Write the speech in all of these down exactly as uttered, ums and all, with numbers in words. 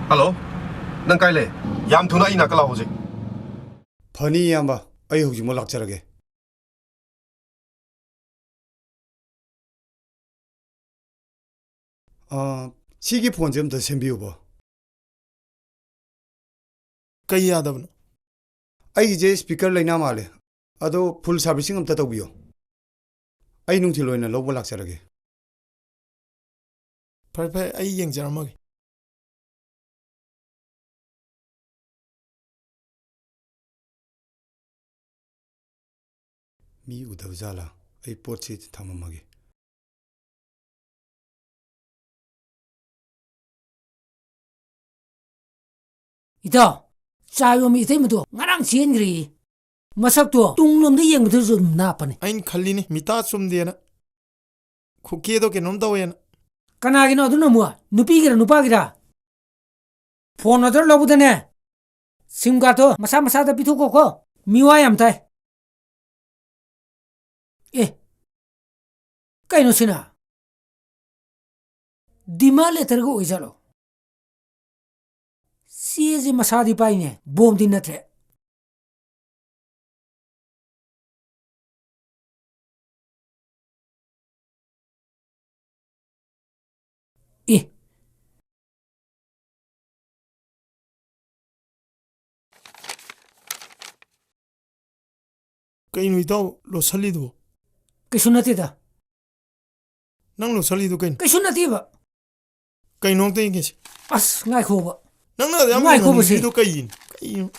Hello, ꯅꯪ ꯀꯥꯏ ꯂꯩ? ꯌꯥꯝ ꯊꯨꯅ ꯑꯩ ꯅꯥꯛꯇ ꯂꯥꯛꯑꯣ ꯍꯧꯖꯤꯛ꯫ ꯐꯅꯤ, ꯏꯌꯥꯝꯕ, ꯑꯩ ꯍꯧꯖꯤꯛꯃꯛ ꯂꯥꯛꯆꯔꯒꯦ꯫ ꯑꯥ, ꯁꯤꯒꯤ ꯐꯣꯟꯁꯦ ꯑꯝꯇ ꯁꯦꯝꯕꯤꯌꯨꯕ꯫ ꯀꯩ ꯌꯥꯗꯕꯅꯣ? ꯑꯩꯒꯤꯁꯦ ꯁ꯭ꯄꯤꯀꯔ ꯂꯩꯅꯥ ꯃꯥꯜꯂꯦ꯫ ꯑꯗꯣ ꯐꯨꯜ ꯁꯥꯔꯚꯤꯁꯤꯡ ꯑꯝꯇ ꯇꯧꯕꯤꯌꯣ꯫ ꯑꯩ ꯅꯨꯡꯊꯤꯜ ꯑꯣꯏꯅ ꯂꯧꯕ ꯂꯥꯛꯆꯔꯒꯦ꯫ ꯐꯔꯦ, ꯐꯔꯦ, ꯑꯩ ꯌꯦꯡꯖꯔꯝꯃꯒꯦ꯫ ꯃꯤ ꯎꯗꯕ ꯖꯥꯠꯂꯥ? ꯑꯩ ꯄꯣꯠꯁꯤ ꯊꯝꯃꯝꯃꯒꯦ꯫ ꯏꯇꯥꯎ, ꯆꯥ ꯌꯣꯟꯕꯤ ꯏꯇꯩꯃꯗꯣ ꯉꯔꯥꯡ ꯆꯦꯟꯈ꯭ꯔꯦꯌꯦ꯫ ꯃꯁꯛꯇꯣ ꯇꯨꯡꯂꯣꯝꯗ ꯌꯦꯡꯕꯗꯁꯨ ꯑꯗꯨꯝ ꯅꯥꯞꯄꯅꯤ꯫ ꯑꯩꯅ ꯈꯜꯂꯤꯅꯦ, ꯃꯤꯇꯥ ꯆꯨꯝꯗꯦꯅ꯫ ꯈꯨꯀꯦꯗꯣ ꯀꯩꯅꯣꯝ ꯇꯧꯋꯦꯅ꯫ ꯀꯅꯥꯒꯤꯅꯣ ꯑꯗꯨꯅ ꯑꯃꯨꯛ? ꯅꯨꯄꯤꯒꯤꯔ ꯅꯨꯄꯥꯒꯤꯔ? ꯐꯣꯟ ꯑꯣꯔꯗꯔ ꯂꯧꯕꯗꯅꯦ, ꯁꯤꯝ ꯀꯥꯔꯗꯇꯣ ꯃꯁꯥ ꯃꯁꯥꯗ ꯄꯤꯊꯣꯛꯈꯣꯀꯣ꯫ ꯃꯤꯋꯥ ꯌꯥꯝ ꯇꯥꯏ꯫ ꯑꯦ, ꯀꯩꯅꯣ ꯁꯤꯅ? ꯗꯤꯃꯥꯟ ꯂꯦꯇꯔꯒ ꯑꯣꯏꯖꯥꯠꯂꯣ? ꯆꯦꯁꯦ ꯃꯁꯥꯗꯤ ꯄꯥꯏꯅꯦ, ꯕꯣꯝꯗꯤ ꯅꯠꯇ꯭ꯔꯦ꯫ ꯑꯦ, ꯀꯩꯅꯣ ꯏꯇꯥꯎ ꯂꯣꯠꯁꯜꯂꯤꯗꯨꯕꯣ? ꯀꯩꯁꯨ ꯅꯠꯇꯦꯗ꯫ ꯅꯪ ꯂꯣꯠꯁꯜꯂꯤꯗꯨ ꯀꯩꯅꯣ? ꯀꯩꯁꯨ ꯅꯠꯇꯦꯕ꯫ ꯀꯩꯅꯣ ꯑꯝꯇ ꯌꯦꯡꯒꯦꯁꯦ꯫ ꯑꯁ, ꯉꯥꯏꯈꯣꯕ꯫ ꯅꯪꯅ ꯑꯗꯨ ꯌꯥꯝ ꯉꯥꯏꯈꯣꯕ ꯁꯤ꯫ ꯌꯦꯡꯍꯟꯅꯤꯡꯗ꯭ꯔꯤꯗꯣ ꯀꯩꯒꯤꯅꯣ? ꯀꯩꯅꯣ?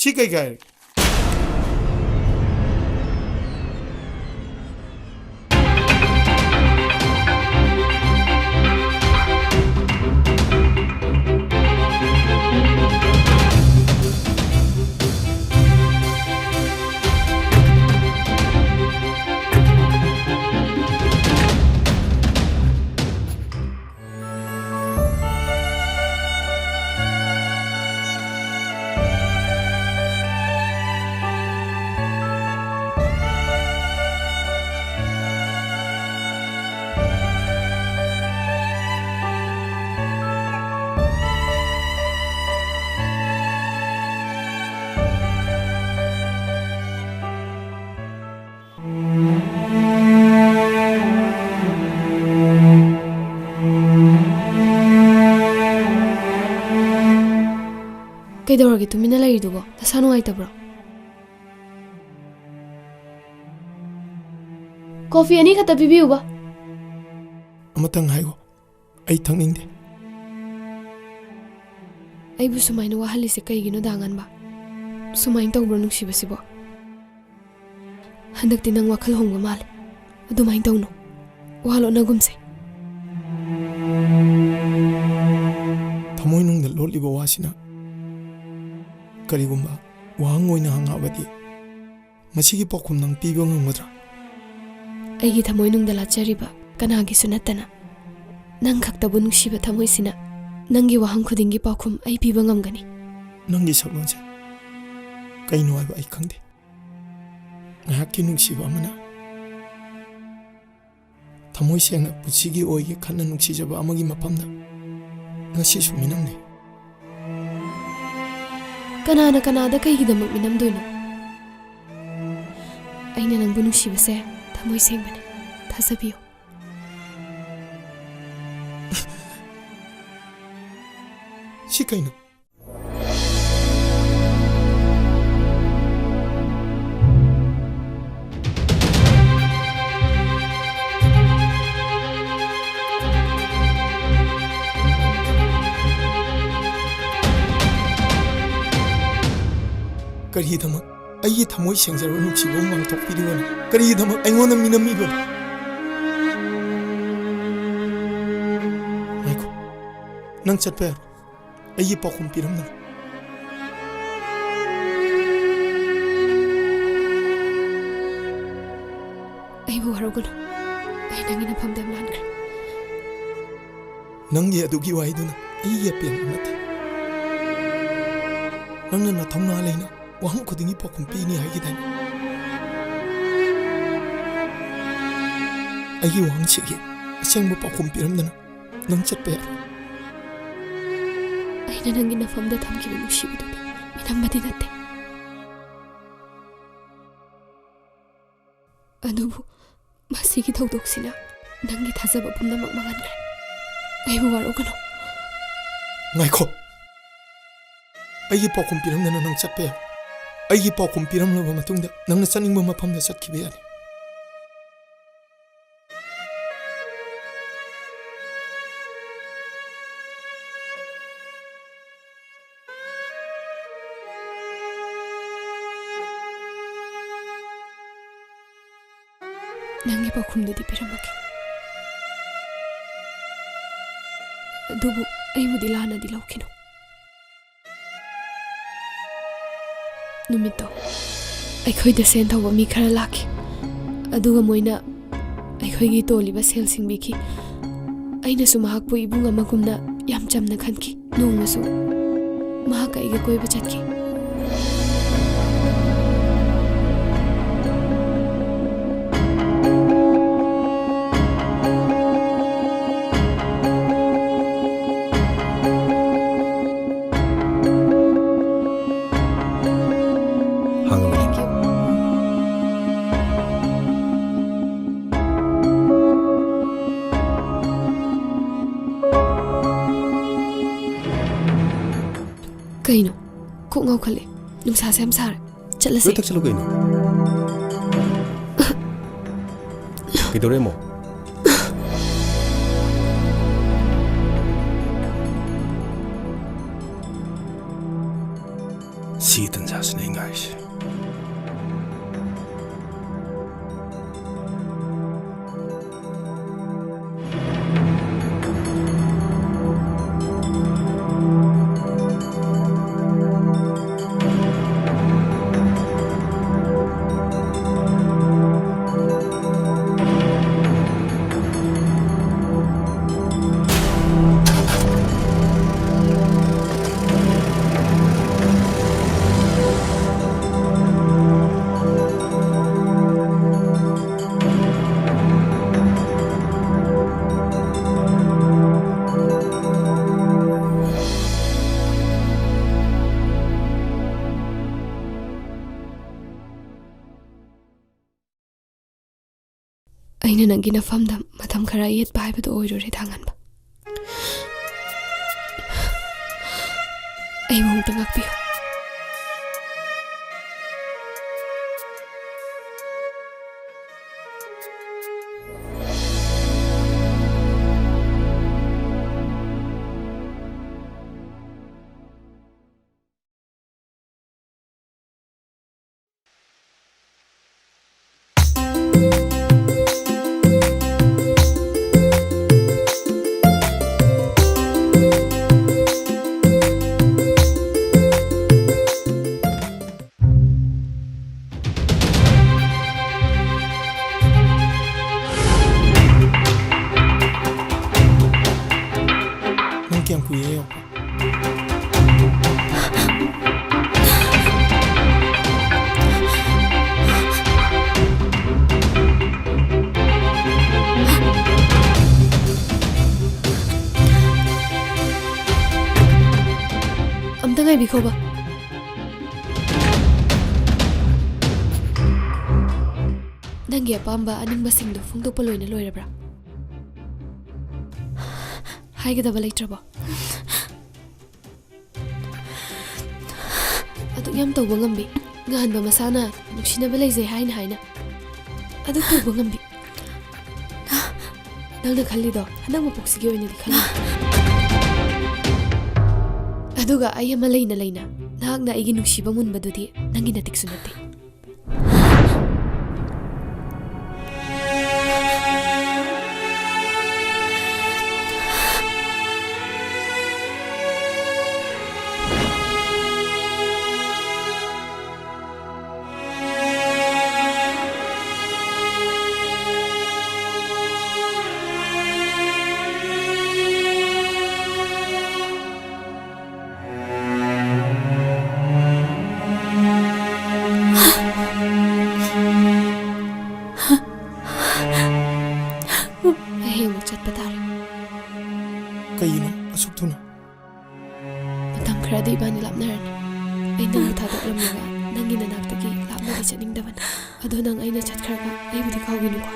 ꯁꯤ ꯀꯩ ꯀꯥꯏꯔꯒꯦ? ꯀꯩꯗꯧꯔꯒꯦ ꯇꯨꯃꯤꯟꯅ ꯂꯩꯔꯤꯗꯨꯕꯣ? ꯅꯁꯥ ꯅꯨꯡꯉꯥꯏꯇꯕ꯭ꯔꯣ? ꯀꯣꯐꯤ ꯑꯅꯤ ꯈꯛꯇ ꯄꯤꯕꯤꯌꯨꯕ꯫ ꯑꯃꯇꯪ ꯍꯥꯏꯌꯣ, ꯑꯩ ꯊꯛꯅꯤꯡꯗꯦ꯫ ꯑꯩꯕꯨ ꯁꯨꯃꯥꯏꯅ ꯋꯥꯍꯜꯂꯤꯁꯦ ꯀꯩꯒꯤꯅꯣ, ꯗꯥ ꯉꯥꯟꯕ? ꯁꯨꯃꯥꯏꯅ ꯇꯧꯕ꯭ꯔꯣ ꯅꯨꯡꯁꯤꯕꯁꯤꯕꯣ? ꯍꯟꯗꯛꯇꯤ ꯅꯪ ꯋꯥꯈꯜ ꯍꯣꯡꯕ ꯃꯥꯜꯂꯦ꯫ ꯑꯗꯨꯃꯥꯏꯅ ꯇꯧꯅꯨ꯫ ꯋꯥ ꯂꯣꯠꯅꯒꯨꯝꯁꯦ꯫ ꯊꯃꯣꯏꯅꯨꯡꯗ ꯂꯣꯠꯂꯤꯕ ꯋꯥꯁꯤꯅ ꯀꯔꯤꯒꯨꯝꯕ ꯋꯥꯍꯪ ꯑꯣꯏꯅ ꯍꯪꯉꯛꯑꯕꯗꯤ, ꯃꯁꯤꯒꯤ ꯄꯥꯎꯈꯨꯝ ꯅꯪ ꯄꯤꯕ ꯉꯝꯒꯗ꯭ꯔꯥ? ꯑꯩꯒꯤ ꯊꯃꯣꯏꯅꯨꯡꯗ ꯂꯥꯠꯆꯔꯤꯕ ꯀꯅꯥꯒꯤꯁꯨ ꯅꯠꯇꯅ, ꯅꯪ ꯈꯛꯇꯕꯨ ꯅꯨꯡꯁꯤꯕ ꯊꯃꯣꯏꯁꯤꯅ ꯅꯪꯒꯤ ꯋꯥꯍꯪ ꯈꯨꯗꯤꯡꯒꯤ ꯄꯥꯎꯈꯨꯝ ꯑꯩ ꯄꯤꯕ ꯉꯝꯒꯅꯤ꯫ ꯅꯪꯒꯤ ꯁꯛꯂꯣꯟꯁꯦ ꯀꯩꯅꯣ ꯍꯥꯏꯕ ꯑꯩ ꯈꯪꯗꯦ꯫ ꯉꯥꯏꯍꯥꯛꯀꯤ ꯅꯨꯡꯁꯤꯕ ꯑꯃꯅ ꯊꯃꯣꯏ ꯁꯦꯡꯅ ꯄꯨꯟꯁꯤꯒꯤ ꯑꯣꯏꯒꯦ ꯈꯟꯅ ꯅꯨꯡꯁꯤꯖꯕ ꯑꯃꯒꯤ ꯃꯐꯝꯗ ꯉꯁꯤꯁꯨ ꯃꯤꯅꯝꯂꯦ꯫ ꯀꯅꯥꯅ ꯀꯅꯥꯗ ꯀꯩꯒꯤꯗꯃꯛ ꯃꯤꯅꯝꯗꯣꯏꯅꯣ? ꯑꯩꯅ ꯅꯪꯕꯨ ꯅꯨꯡꯁꯤꯕꯁꯦ ꯊꯃꯣꯏ ꯁꯦꯡꯕꯅꯦ, ꯊꯥꯖꯕꯤꯌꯨ꯫ ꯁꯤ ꯀꯩꯅꯣ? ꯀꯔꯤꯒꯤꯗꯃꯛ ꯑꯩꯒꯤ ꯊꯃꯣꯏ ꯁꯦꯡꯖꯔꯕ ꯅꯨꯡꯁꯤꯕꯕꯨ ꯃꯥꯡꯊꯣꯛꯄꯤꯔꯤꯕꯅꯣ? ꯀꯔꯤꯒꯤꯗꯃꯛ ꯑꯩꯉꯣꯟꯗ ꯃꯤꯅꯝꯃꯤꯕꯅꯣ? ꯉꯥꯏꯈꯣ, ꯅꯪ ꯆꯠꯄ ꯌꯥꯔꯣꯏ꯫ ꯑꯩꯒꯤ ꯄꯥꯎꯈꯨꯝ ꯄꯤꯔꯝꯗꯅ꯫ ꯑꯩꯕꯨ ꯋꯥꯔꯧꯒꯅꯨ꯫ ꯑꯩ ꯅꯪꯒꯤ ꯅꯐꯝꯗ ꯌꯥꯝ ꯂꯥꯟꯈ꯭ꯔꯦ꯫ ꯅꯪꯒꯤ ꯑꯗꯨꯒꯤ ꯋꯥꯍꯩꯗꯨꯅ ꯑꯩꯒꯤ ꯑꯄꯦꯟꯕ ꯅꯠꯇꯦ꯫ ꯅꯪꯅ ꯅꯊꯧꯅꯥ ꯂꯩꯅ ꯋꯥꯍꯪ ꯈꯨꯗꯤꯡꯒꯤ ꯄꯥꯎꯈꯨꯝ ꯄꯤꯅꯤ ꯍꯥꯏꯈꯤꯗꯥꯏꯅꯦ? ꯑꯩꯒꯤ ꯋꯥꯍꯪꯁꯤꯒꯤ ꯑꯁꯦꯡꯕ ꯄꯥꯎꯈꯨꯝ ꯄꯤꯔꯝꯗꯅ ꯅꯪ ꯆꯠꯄ ꯌꯥꯔꯣꯏ꯫ ꯑꯩꯅ ꯅꯪꯒꯤ ꯅꯐꯝꯗ ꯊꯝꯈꯤꯕ ꯅꯨꯡꯁꯤꯕꯗꯨꯗꯤ ꯃꯤꯅꯝꯕꯗꯤ ꯅꯠꯇꯦ꯫ ꯑꯗꯨꯕꯨ ꯃꯁꯤꯒꯤ ꯊꯧꯗꯣꯛꯁꯤꯅ ꯅꯪꯒꯤ ꯊꯥꯖꯕ ꯄꯨꯝꯅꯃꯛ ꯃꯥꯡꯍꯟꯈ꯭ꯔꯦ꯫ ꯑꯩꯕꯨ ꯋꯥꯔꯧꯒꯅꯨ꯫ ꯉꯥꯏꯈꯣ꯫ ꯑꯩꯒꯤ ꯄꯥꯎꯈꯨꯝ ꯄꯤꯔꯝꯗꯅ ꯅꯪ ꯆꯠꯄ ꯌꯥꯏ꯫ ꯑꯩꯒꯤ ꯄꯥꯎꯈꯨꯝ ꯄꯤꯔꯝꯂꯕ ꯃꯇꯨꯡꯗ ꯅꯪꯅ ꯆꯠꯅꯤꯡꯕ ꯃꯐꯝꯗ ꯆꯠꯈꯤꯕ ꯌꯥꯅꯤ꯫ ꯅꯪꯒꯤ ꯄꯥꯎꯈꯨꯝꯗꯨꯗꯤ ꯄꯤꯔꯝꯃꯒꯦ꯫ ꯑꯗꯨꯕꯨ ꯑꯩꯕꯨꯗꯤ ꯂꯥꯟꯅꯗꯤ ꯂꯧꯈꯤꯅꯨ꯫ ꯅꯨꯃꯤꯠꯇꯣ ꯑꯩꯈꯣꯏꯗ ꯁꯦꯟ ꯊꯧꯕ ꯃꯤ ꯈꯔ ꯂꯥꯛꯈꯤ꯫ ꯑꯗꯨꯒ ꯃꯣꯏꯅ ꯑꯩꯈꯣꯏꯒꯤ ꯇꯣꯜꯂꯤꯕ ꯁꯦꯜꯁꯤꯡ ꯄꯤꯈꯤ꯫ ꯑꯩꯅꯁꯨ ꯃꯍꯥꯛꯄꯨ ꯏꯕꯨꯡ ꯑꯃꯒꯨꯝꯅ ꯌꯥꯝ ꯆꯝꯅ ꯈꯟꯈꯤ꯫ ꯅꯣꯡꯃꯁꯨ ꯃꯍꯥꯛꯀ ꯑꯩꯒ ꯀꯣꯏꯕ ꯆꯠꯈꯤ꯫ ꯍꯥꯡꯉꯝꯃꯦ꯫ Thank you. ꯀꯩꯅꯣ? ꯀꯣꯛ ꯉꯥꯎꯈꯠꯂꯦ꯫ ꯅꯨꯡꯁꯥꯁꯦ ꯌꯥꯝ ꯁꯥꯔꯦ꯫ ꯆꯠꯂꯁꯦ꯫ ꯂꯣꯏ ꯊꯛꯆꯜꯂꯨ ꯀꯩꯅꯣ꯫ ꯀꯩꯗꯧꯔꯦ ꯑꯃꯨꯛ? ꯁꯤ ꯇꯟꯖꯥꯁꯤꯅꯦ ꯑꯩ ꯉꯥꯏꯔꯤꯁꯦ꯫ ꯑꯩꯅ ꯅꯪꯒꯤ ꯅꯐꯝꯗ ꯃꯇꯝ ꯈꯔ ꯌꯦꯠꯄ ꯍꯥꯏꯕꯗꯨ ꯑꯣꯏꯔꯨꯔꯦ, ꯊꯥꯡꯍꯟꯕ꯫ ꯑꯩꯕꯨ ꯑꯃꯨꯛꯇ ꯉꯥꯛꯄꯤꯌꯨ꯫ ꯅꯪ ꯀꯌꯥꯝ ꯀꯨꯏꯔꯦ ꯌꯧꯔꯛꯄ? ꯑꯝꯇ ꯉꯥꯏꯕꯤꯈꯣꯕ꯫ ꯅꯪꯒꯤ ꯑꯄꯥꯝꯕ ꯑꯅꯤꯡꯕꯁꯤꯡꯗꯨ ꯐꯣꯡꯗꯣꯛꯄ ꯂꯣꯏꯅ ꯂꯣꯏꯔꯕ꯭ꯔꯥ? ꯍꯥꯏꯒꯗꯕ ꯂꯩꯇ꯭ꯔꯕꯣ? ꯑꯗꯨꯛ ꯌꯥꯝ ꯇꯧꯕ ꯉꯝꯕꯤ, ꯉꯍꯥꯟꯕ ꯃꯁꯥꯅ ꯅꯨꯡꯁꯤꯅꯕ ꯂꯩꯖꯩ ꯍꯥꯏꯅ ꯍꯥꯏꯅ ꯑꯗꯨꯛ ꯇꯧꯕ ꯉꯝꯕꯤ꯫ ꯅꯪꯅ ꯈꯜꯂꯤꯗꯣ ꯍꯟꯗꯛ ꯃꯄꯣꯛꯁꯤꯒꯤ ꯑꯣꯏꯅꯗꯤ ꯈꯜꯂꯤ꯫ ꯑꯗꯨꯒ ꯑꯩ ꯑꯃ ꯂꯩꯅ ꯂꯩꯅ ꯅꯍꯥꯛꯅ ꯑꯩꯒꯤ ꯅꯨꯡꯁꯤꯕ ꯃꯨꯟꯕꯗꯨꯗꯤ ꯅꯪꯒꯤ ꯅꯇꯤꯛꯁꯨ ꯅꯠꯇꯦ꯫ ꯑꯩ ꯑꯃꯨꯛ ꯆꯠꯄ ꯇꯥꯔꯦ꯫ ꯀꯩꯒꯤꯅꯣ ꯑꯁꯨꯛ ꯊꯨꯅ? ꯃꯇꯝ ꯈꯔꯗꯤ ꯏꯕꯥꯅꯤ ꯂꯥꯞꯅꯔꯅꯤ꯫ ꯑꯩ ꯅꯪꯕꯨ ꯊꯥꯗꯣꯛꯂꯝꯂꯒ ꯅꯪꯒꯤ ꯅꯅꯥꯛꯇꯒꯤ ꯂꯥꯞꯅꯗꯤ ꯆꯠꯅꯤꯡꯗꯕꯅꯤ꯫ ꯑꯗꯣ ꯅꯪ ꯑꯩꯅ ꯆꯠꯈ꯭ꯔꯒ ꯑꯩꯕꯨꯗꯤ ꯀꯥꯎꯒꯅꯨꯀꯣ꯫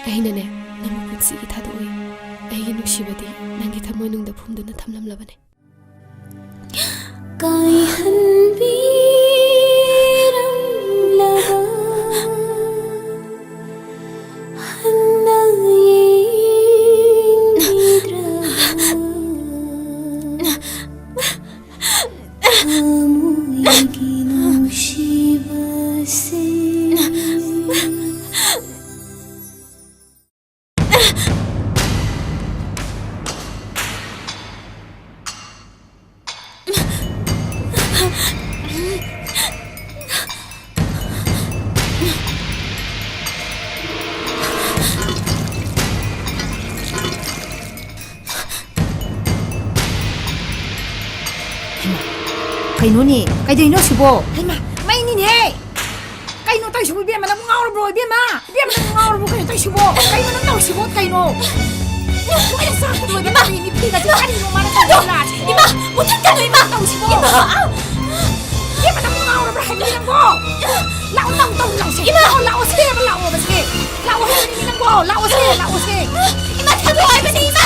ꯑꯩꯅꯅꯦ, ꯅꯪꯕꯨ ꯄꯨꯟꯁꯤꯒꯤ ꯊꯥꯗꯣꯛꯑꯣꯏ꯫ ꯑꯩꯒꯤ ꯅꯨꯡꯁꯤꯕꯗꯤ ꯅꯪꯒꯤ ꯊꯃꯣꯏꯅꯨꯡꯗ ꯐꯨꯝꯗꯨꯅ ꯊꯝꯂꯝꯂꯕꯅꯤ꯫ ꯍꯩꯃꯥ, ꯀꯩꯅꯣꯅꯦ? ꯀꯩꯗꯧꯅꯣ ꯁꯤꯕꯣ? ꯍꯩꯃꯥ, ꯃꯩꯅꯤꯅꯦꯍꯦ! ꯀꯩꯅꯣ ꯇꯧꯔꯤꯁꯤꯕꯣ, ꯏꯕꯦꯝꯃ? ꯅꯪ ꯉꯥꯎꯔꯕ꯭ꯔꯣ, ꯏꯕꯦꯝꯃ? ꯏꯕꯦꯝꯃ, ꯅꯪ ꯉꯥꯎꯔꯕꯣ? ꯀꯩꯅꯣ ꯇꯧꯔꯤꯁꯤꯕꯣ? ꯀꯩꯅꯣ ꯅꯪ ꯇꯧꯔꯤꯁꯤꯕꯣ? ꯀꯩꯅꯣ? ꯂꯣꯏꯅ ꯆꯥꯛꯄꯗꯣ, ꯏꯕꯦꯝꯃ, ꯃꯤ ꯐꯤꯒꯁꯦ ꯀꯔꯤꯅꯣ ꯃꯥꯅ ꯇꯧꯔꯤꯁꯤꯕꯣ? ꯏꯃꯥ! ꯃꯨꯊꯠꯀꯅꯨ, ꯏꯃꯥ! ꯇꯧꯔꯤꯁꯤꯕꯣ? ꯏꯃꯥ! ꯏꯕꯦꯝꯃ, ꯅꯪ ꯉꯥꯎꯔꯕ꯭ꯔꯥ ꯍꯥꯏꯕꯅꯤ ꯅꯪꯕꯣ? ꯂꯥꯛꯑꯣ, ꯂꯥꯛꯑꯣ, ꯂꯥꯛꯑꯣ, ꯂꯥꯛꯑꯣꯁꯦ꯫ ꯏꯃꯥ! ꯂꯥꯛꯑꯣ, ꯂꯥꯛꯑꯣꯁꯦ, ꯂꯥꯛꯑꯣꯕꯁꯦ꯫ ꯂꯥꯛꯑꯣ ꯍꯥꯏꯕꯅꯤ ꯅꯪꯕꯣ, ꯂꯥꯛꯑꯣꯁꯦ, ꯂꯥꯛꯑꯣꯁꯦ꯫ ꯏꯃꯥ, ꯊꯥꯗꯣꯛꯑꯣ ꯍꯥꯏꯕꯅꯤ, ꯏꯃꯥ!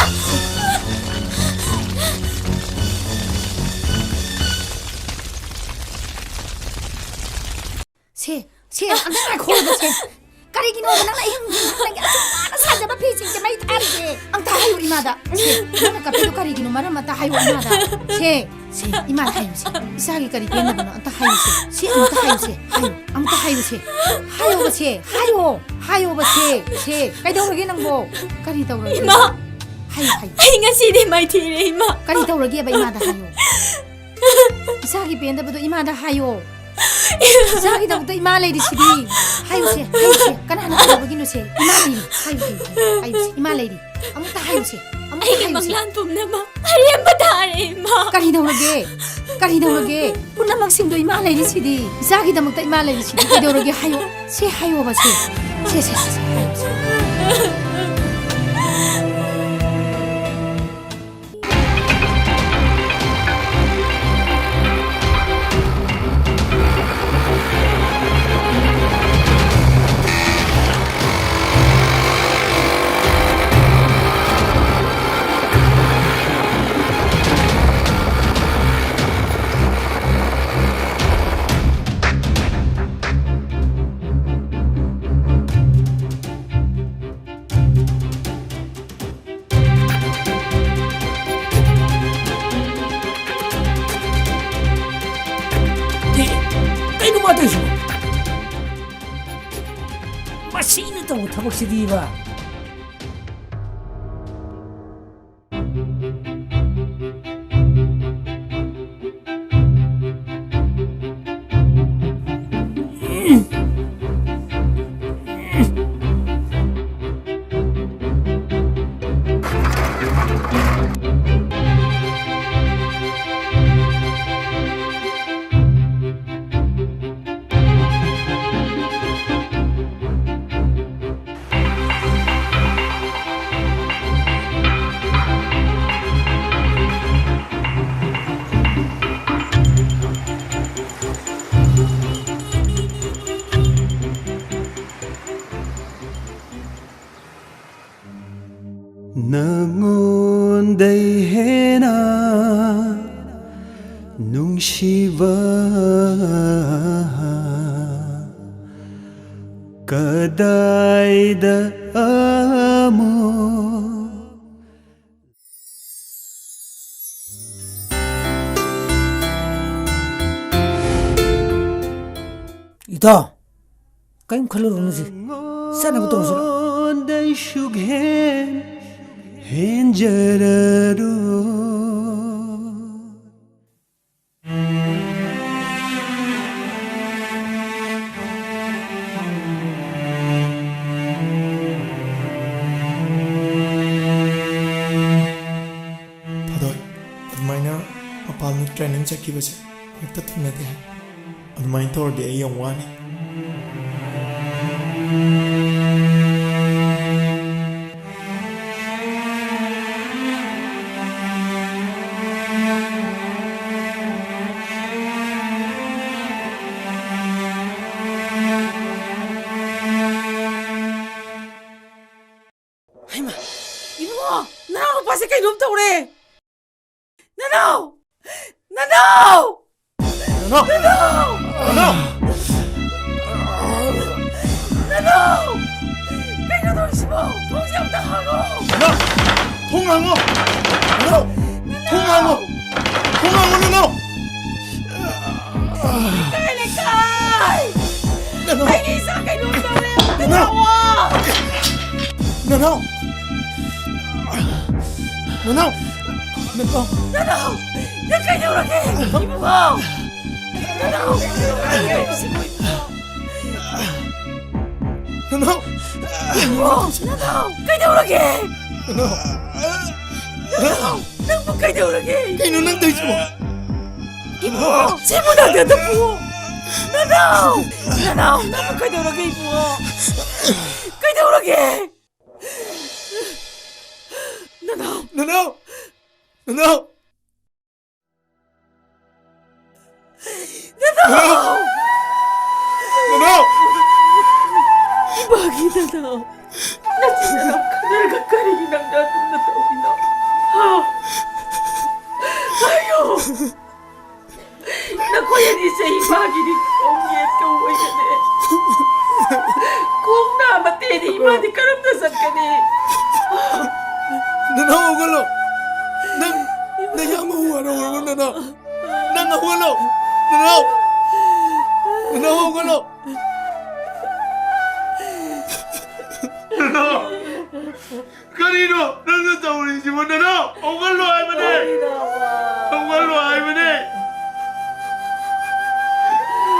ꯁꯦ, ꯁꯦ, ꯑꯝꯇ ꯉꯥꯏꯈꯣꯕ, ꯁꯦ꯫ ꯀꯔꯤꯒꯤꯅꯣꯕ ꯅꯪꯅ ꯑꯍꯤꯡ ꯅꯨꯡꯊꯤꯜ ꯅꯪꯒꯤ ꯑꯁꯨꯛ ꯋꯥꯅ ꯁꯥꯖꯕ ꯐꯤꯁꯤꯡꯁꯦ ꯃꯩ ꯊꯥꯔꯤꯁꯦ? ꯑꯝꯇ ꯍꯥꯏꯌꯨ ꯏꯃꯥꯗ꯫ ꯁꯦ, ꯅꯪꯅ ꯀꯞꯄꯤꯗꯣ ꯀꯔꯤꯒꯤꯅꯣ? ꯃꯔꯝ ꯑꯝꯇ ꯍꯥꯏꯌꯨ ꯏꯃꯥꯗ꯫ ꯁꯦ, ꯁꯦ, ꯏꯃꯥꯗ ꯍꯥꯏꯌꯨ ꯁꯦ꯫ ꯏꯆꯥꯒꯤ ꯀꯔꯤ ꯄꯦꯟꯗꯕꯅꯣ? ꯑꯝꯇ ꯍꯥꯏꯌꯨ ꯁꯦ꯫ ꯁꯦ, ꯑꯃꯨꯛꯇ ꯍꯥꯏꯌꯨ ꯁꯦ꯫ ꯍꯥꯏꯌꯨ, ꯑꯃꯨꯛꯇ ꯍꯥꯏꯌꯨ ꯁꯦ꯫ ꯍꯥꯏꯌꯣꯕ ꯁꯦ, ꯍꯥꯏꯌꯣ, ꯍꯥꯏꯌꯣꯕ ꯁꯦ꯫ ꯁꯦ, ꯀꯩꯗꯧꯔꯒꯦ ꯅꯪꯕꯣ? ꯀꯔꯤ ꯇꯧꯔꯒꯦ? ꯏꯃꯥ! ꯍꯥꯏꯌꯨ, ꯍꯥꯏꯌꯨ꯫ ꯑꯩ ꯉꯁꯤꯗꯤ ꯃꯥꯏꯊꯤꯔꯦ, ꯏꯃꯥ꯫ ꯀꯔꯤ ꯇꯧꯔꯒꯦꯕ ꯏꯃꯥꯗ ꯍꯥꯏꯌꯨ꯫ ꯏꯆꯥꯒꯤ ꯄꯦꯟꯗꯕꯗꯣ ꯏꯃꯥꯗ ꯍꯥꯏꯌꯣ꯫ ꯏꯆꯥꯒꯤꯗꯃꯛꯇ ꯏꯃꯥ ꯂꯩꯔꯤꯁꯤꯗꯤ꯫ ꯍꯥꯏꯌꯨꯁꯦ, ꯍꯥꯏꯌꯨꯁꯦ꯫ ꯀꯅꯥꯅ ꯀꯩꯗꯧꯕꯒꯤꯅꯣꯁꯦ? ꯏꯃꯥ ꯂꯩꯔꯤ꯫ ꯍꯥꯏꯌꯨ, ꯍꯥꯏꯌꯨ, ꯍꯥꯏꯌꯨꯁꯦ꯫ ꯏꯃꯥ ꯂꯩꯔꯤ꯫ ꯑꯃꯨꯛꯇ ꯍꯥꯏꯌꯨꯁꯦ꯫ ꯑꯃꯨꯛꯇ ꯑꯩꯒꯤ ꯍꯥꯏꯌꯨꯁꯦ꯫ ꯃꯪꯂꯥꯟ ꯄꯨꯝꯅꯃꯛ ꯑꯔꯦꯝꯕ ꯇꯥꯔꯦ, ꯏꯃꯥ꯫ ꯀꯔꯤꯗꯧꯔꯒꯦ? ꯀꯔꯤꯗꯧꯔꯒꯦ? ꯄꯨꯝꯅꯃꯛꯁꯤꯡꯗꯣ ꯏꯃꯥ ꯂꯩꯔꯤꯁꯤꯗꯤ꯫ ꯏꯆꯥꯒꯤꯗꯃꯛꯇ ꯏꯃꯥ ꯂꯩꯔꯤꯁꯤꯗꯤ꯫ ꯀꯩꯗꯧꯔꯒꯦ? ꯍꯥꯏꯌꯣ꯫ ꯁꯦ, ꯍꯥꯏꯌꯣꯕ, ꯁꯦ꯫ ꯁꯦ, ꯁꯦ, ꯁꯦ, ꯁꯦ, ꯍꯥꯏꯌꯣ, ꯁꯦ꯫ ꯊꯕꯛꯁꯤꯗꯤꯕ꯫ ꯅꯉꯣꯟꯗꯩ ꯍꯦꯟꯅ ꯅꯨꯡꯁꯤꯕ ꯀꯗꯥꯏꯗ ꯑꯃꯨꯛ꯫ ꯏꯇꯥꯎ, ꯀꯔꯤꯝ ꯈꯜꯂꯨꯔꯨꯅꯨꯁꯦ꯫ ꯆꯠꯅꯕ ꯇꯧꯔꯁꯤ ꯂꯥꯛꯑꯣ꯫ ꯅꯉꯣꯟꯗꯩ ꯁꯨꯛꯍꯦꯟ ꯍꯦꯟꯖꯔꯔꯣꯏ꯫ ꯊꯥꯗꯣꯏ, ꯑꯗꯨꯃꯥꯏꯅ ꯃꯄꯥꯟꯗ training ꯆꯠꯈꯤꯕꯁꯦ ꯍꯦꯛꯇ ꯊꯨꯡꯅꯗꯦ ꯍꯥꯏ꯫ ꯑꯗꯨꯃꯥꯏꯅ ꯇꯧꯔꯗꯤ ꯑꯩ ꯌꯥꯝ ꯋꯥꯅꯤ꯫ ꯍꯩꯃꯥ, ꯏꯕꯨꯡꯉꯣ, ꯅꯅꯥꯎ ꯅꯨꯄꯥꯁꯦ ꯀꯩꯅꯣꯝ ꯇꯧꯔꯦ꯫ ꯅꯅꯥꯎ! ꯅꯅꯥꯎ! ꯅꯅꯥꯎ! ꯅꯅꯥꯎ! ꯅꯅꯥꯎ! ꯅꯅꯥꯎ! ꯀꯩꯅꯣ ꯇꯧꯔꯤꯁꯤꯕꯣ? ꯊꯣꯡꯁꯦ ꯑꯝꯇ ꯍꯥꯡꯉꯣ! ꯅꯅꯥꯎ! ꯊꯣꯡ ꯍꯥꯡꯉꯣ! ꯅꯅꯥꯎ! ꯊꯣꯡ ꯍꯥꯡꯉꯣ! ꯊꯣꯡ ꯍꯥꯡꯉꯣ, ꯅꯅꯥꯎ! ꯂꯩꯀꯥꯏ, ꯂꯩꯀꯥꯏ! ꯅꯅꯥꯎ! ꯑꯩꯒꯤ ꯏꯆꯥ ꯀꯩꯅꯣꯝ ꯇꯧꯔꯦ! ꯑꯝꯇ ꯅꯅꯥꯎ! ꯂꯥꯛꯑꯣ! ꯅꯅꯥꯎ! ꯅꯅꯥꯎ! ꯅꯅꯥꯎ! ꯅꯅꯥꯎ! ꯅꯪ ꯀꯩꯗꯧꯔꯒꯦ? ꯏꯕꯨꯡꯉꯣ! ꯅꯅꯥꯎ! ꯅꯅꯥꯎ! ꯏꯕꯨꯡꯉꯣ! ꯅꯅꯥꯎ! ꯀꯩꯗꯧꯔꯒꯦ? ꯅꯅꯥꯎ! ꯅꯅꯥꯎ! ꯅꯪꯕꯨ ꯀꯩꯗꯧꯔꯒꯦ? ꯀꯩꯅꯣ ꯅꯪ ꯇꯧꯔꯤꯁꯤꯕꯣ? ꯏꯕꯨꯡꯉꯣ! ꯁꯤꯕꯨ ꯅꯪꯗꯤ ꯑꯗꯨꯝ ꯄꯨꯑꯣ! ꯅꯅꯥꯎ! ꯅꯅꯥꯎ! ꯅꯪꯕꯨ ꯀꯩꯗꯧꯔꯒꯦ ꯏꯕꯨꯡꯉꯣ? ꯀꯩꯗꯧꯔꯒꯦ? ꯅꯅꯥꯎ! ꯅꯅꯥꯎ! ꯅꯅꯥꯎ! ꯅꯅꯥꯎ! ꯅꯅꯥꯎ! ꯅꯅꯥꯎ! ꯏꯃꯥꯒꯤ ꯅꯅꯥꯎ! ꯅꯆꯤꯟ ꯅꯅꯥꯎ ꯈꯠꯅꯔꯒ ꯀꯔꯤꯒꯤ ꯅꯪꯅ ꯑꯗꯨꯝꯅ ꯇꯧꯔꯤꯅꯣ? ꯍꯥ? ꯍꯥꯏꯌꯣ! ꯅꯈꯣꯏ ꯑꯅꯤꯁꯦ ꯏꯃꯥꯒꯤꯗꯤ ꯈꯣꯡ ꯌꯦꯠꯀ ꯑꯣꯏꯒꯅꯤ꯫ ꯈꯣꯡ ꯅꯥꯕ ꯇꯦꯔꯤ ꯏꯃꯥꯗꯤ ꯀꯔꯝꯅ ꯆꯠꯀꯅꯤ? ꯅꯅꯥꯎ ꯍꯧꯒꯠꯂꯣ꯫ ꯅꯪ, ꯅꯌꯥꯝꯕ ꯍꯧꯒꯠꯂꯣ, ꯅꯅꯥꯎ꯫ ꯅꯪ ꯍꯧꯒꯠꯂꯣ꯫ ꯅꯅꯥꯎ꯫ ꯅꯅꯥꯎ ꯍꯧꯒꯠꯂꯣ꯫ ꯅꯅꯥꯎ꯫ ꯀꯔꯤꯅꯣ ꯅꯪꯅ ꯇꯧꯔꯤꯁꯤꯕꯣ? ꯅꯅꯥꯎ, ꯍꯧꯒꯠꯂꯣ ꯍꯥꯏꯕꯅꯦ! ꯍꯧꯒꯠꯂꯣ ꯍꯥꯏꯕꯅꯦ!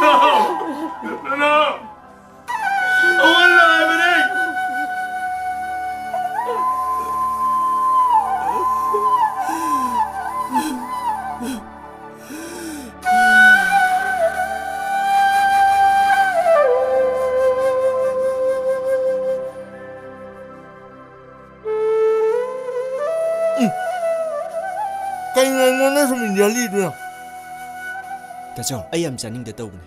ꯅꯅꯥꯎ, ꯅꯅꯥꯎ, ꯍꯧꯒꯠꯂꯣ ꯍꯥꯏꯕꯅꯦ! ꯎꯝ꯫ ꯀꯩꯅꯣ ꯑꯩꯉꯣꯟꯗ ꯁꯨꯝ ꯏꯟꯖꯜꯂꯤꯗꯨꯅ? ꯇꯥꯆꯧ, ꯑꯩ ꯌꯥꯝ ꯆꯥꯅꯤꯡꯗ ꯇꯧꯕꯅꯦ꯫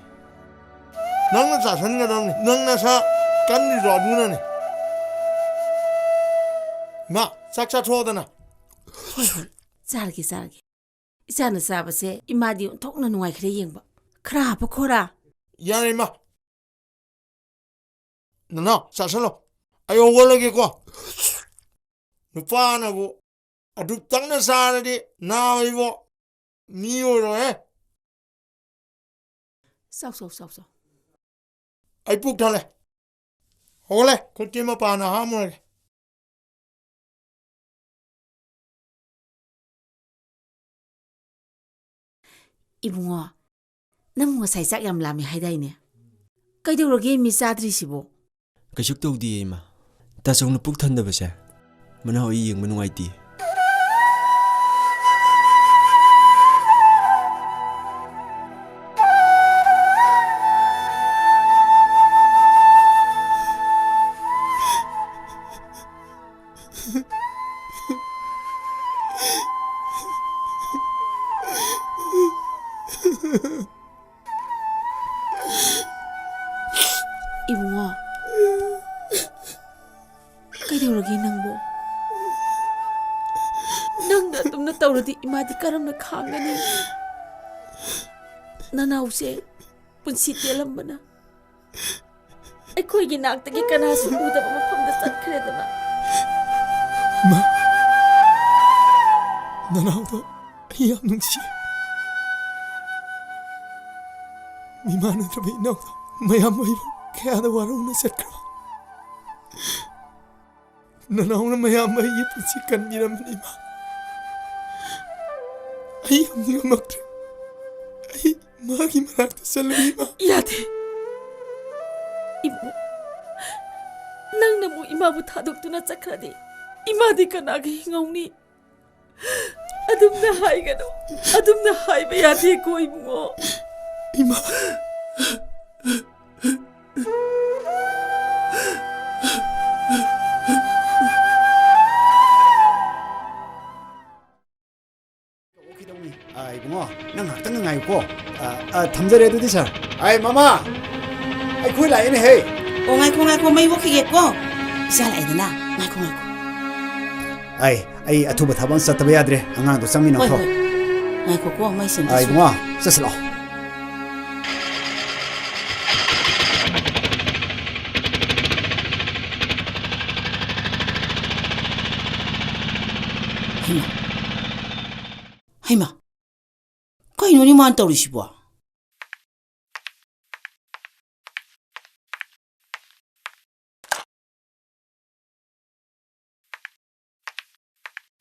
ꯅꯪꯅ ꯆꯥꯁꯟꯒꯗꯕꯅꯤ꯫ ꯅꯪ ꯅꯁꯥ ꯀꯟꯗ꯭ꯔꯤꯗꯣ ꯑꯗꯨꯅꯅꯦ꯫ ꯃꯥ, ꯆꯥꯛ ꯆꯥꯊꯣꯛꯑꯣꯗꯅ꯫ ꯍꯣꯏ, ꯍꯣꯏ, ꯆꯥꯔꯒꯦ, ꯆꯥꯔꯒꯦ꯫ ꯏꯆꯥꯅ ꯆꯥꯕꯁꯦ ꯏꯃꯥꯗꯤ ꯑꯣꯟꯊꯣꯛꯅ ꯅꯨꯡꯉꯥꯏꯈ꯭ꯔꯦ ꯌꯦꯡꯕ꯫ ꯈꯔ ꯍꯥꯞꯄꯈꯣꯔꯥ? ꯌꯥꯔꯦ, ꯏꯃꯥ꯫ ꯅꯅꯥꯎ, ꯆꯥꯁꯜꯂꯣ꯫ ꯑꯩ ꯍꯧꯒꯠꯂꯒꯦꯀꯣ꯫ ꯅꯨꯄꯥꯅꯕꯨ ꯑꯗꯨꯛꯇꯪꯅ ꯆꯥꯔꯗꯤ ꯅꯥꯕ ꯏꯕꯣ ꯃꯤ ꯑꯣꯏꯔꯣꯏꯍꯦ꯫ ꯆꯥꯎ, ꯆꯥꯎ, ꯆꯥꯎ, ꯆꯥꯎ꯫ ꯑꯩ ꯄꯨꯛ ꯊꯜꯂꯦ꯫ ꯍꯧꯒꯠꯂꯦ꯫ ꯈꯨꯠꯀꯤ ꯃꯄꯥꯟꯅ ꯍꯥꯝꯃꯨꯔꯒꯦ꯫ ꯏꯕꯨꯡꯉꯣ, ꯅꯪ ꯉꯁꯥꯏ ꯆꯥꯛ ꯌꯥꯝ ꯂꯥꯝꯃꯦ ꯍꯥꯏꯗꯥꯏꯅꯦ? ꯀꯩꯗꯧꯔꯒꯦ ꯃꯤ ꯆꯥꯗ꯭ꯔꯤꯁꯤꯕꯣ? ꯀꯩꯁꯨ ꯇꯧꯗꯤꯌꯦ, ꯏꯃꯥ꯫ ꯇꯥꯆꯧꯅ ꯄꯨꯛ ꯊꯟꯗꯕꯁꯦ ꯃꯅꯥꯎ ꯑꯩ ꯌꯦꯡꯕ ꯅꯨꯡꯉꯥꯏꯇꯦ꯫ ꯏꯕꯨꯡꯉꯣ, ꯀꯩꯗꯧꯔꯒꯦ ꯅꯪꯕꯣ? ꯅꯪꯅ ꯑꯗꯨꯝꯅ ꯇꯧꯔꯗꯤ ꯏꯃꯥꯗꯤ ꯀꯔꯝꯅ ꯈꯥꯡꯒꯅꯤ? ꯅꯅꯥꯎꯁꯦ ꯄꯨꯟꯁꯤ ꯇꯦꯜꯂꯝꯕꯅ ꯑꯩꯈꯣꯏꯒꯤ ꯅꯥꯛꯇꯒꯤ ꯀꯅꯥꯁꯨ ꯎꯗꯕ ꯃꯐꯝꯗ ꯆꯠꯈ꯭ꯔꯦꯗꯅ꯫ ꯏꯃꯥ, ꯅꯅꯥꯎꯗꯣ ꯑꯩ ꯌꯥꯝ ꯅꯨꯡꯁꯤ꯫ ꯃꯤꯃꯥꯟꯅꯗ꯭ꯔꯕ ꯏꯅꯥꯎꯗꯣ ꯃꯌꯥꯝ ꯑꯩꯕꯨ ꯀꯌꯥꯗ ꯋꯥꯔꯧꯅ ꯆꯠꯈ꯭ꯔꯕ꯫ ꯅꯅꯥꯎꯅ ꯃꯌꯥꯝ ꯑꯩꯒꯤ ꯄꯨꯟꯁꯤ ꯀꯟꯕꯤꯔꯝꯕꯅꯤ, ꯏꯃꯥ꯫ ꯑꯩ ꯌꯥꯝ ꯅꯤꯡꯉꯝꯃꯛꯇ꯭ꯔꯦ꯫ ꯑꯩ ꯃꯥꯒꯤ ꯃꯅꯥꯛꯇ ꯆꯠꯂꯒꯦ, ꯏꯃꯥ꯫ ꯌꯥꯗꯦ꯫ ꯏꯕꯨꯡ, ꯅꯪꯅ ꯑꯃꯨꯛ ꯏꯃꯥꯕꯨ ꯊꯥꯗꯣꯛꯇꯨꯅ ꯆꯠꯈ꯭ꯔꯗꯤ ꯏꯃꯥꯗꯤ ꯀꯅꯥꯒ ꯍꯤꯡꯍꯧꯅꯤ? ꯑꯗꯨꯝꯅ ꯍꯥꯏꯒꯅꯨ꯫ ꯑꯗꯨꯝꯅ ꯍꯥꯏꯕ ꯌꯥꯗꯦꯀꯣ, ꯏꯕꯨꯡꯉꯣ꯫ ꯏꯃꯥ꯫ ꯑ, ꯏꯕꯨꯡꯉꯣ, ꯅꯪ ꯉꯥꯏꯍꯥꯛꯇꯪ ꯉꯥꯏꯌꯨꯀꯣ꯫ ꯑ, ꯑ, ꯊꯝꯖꯔꯦ ꯑꯗꯨꯗꯤ, ꯁꯥꯔ꯫ ꯑꯩ ꯃꯃꯥ, ꯑꯩꯈꯣꯏ ꯂꯥꯛꯑꯦꯅꯦꯍꯦ꯫ ꯑꯣ, ꯉꯥꯏꯈꯣ, ꯉꯥꯏꯈꯣ, ꯃꯩ ꯃꯨꯠꯈꯤꯒꯦꯀꯣ꯫ ꯏꯆꯥ ꯂꯥꯛꯑꯦꯗꯅ, ꯉꯥꯏꯈꯣ, ꯉꯥꯏꯈꯣ꯫ ꯑꯩ, ꯑꯩ ꯑꯊꯨꯕ ꯊꯕꯛ ꯑꯃ ꯆꯠꯇꯕ ꯌꯥꯗ꯭ꯔꯦ꯫ ꯑꯉꯥꯡꯗꯣ ꯆꯪꯃꯤꯟꯅꯧ ꯍꯣꯏ, ꯊꯣꯛ꯫ ꯍꯣꯏ꯫ ꯉꯥꯏꯈꯣꯀꯣ, ꯃꯩ ꯁꯦꯝꯕꯤꯁꯤ꯫ ꯑ, ꯏꯕꯨꯡꯉꯣ, ꯆꯠꯁꯤ ꯂꯥꯛꯑꯣ꯫ ꯍꯩꯃꯥ꯫ ꯍꯩꯃꯥ꯫ ꯀꯩꯅꯣꯅꯦ ꯃꯥꯅ ꯇꯧꯔꯤꯁꯤꯕꯣ?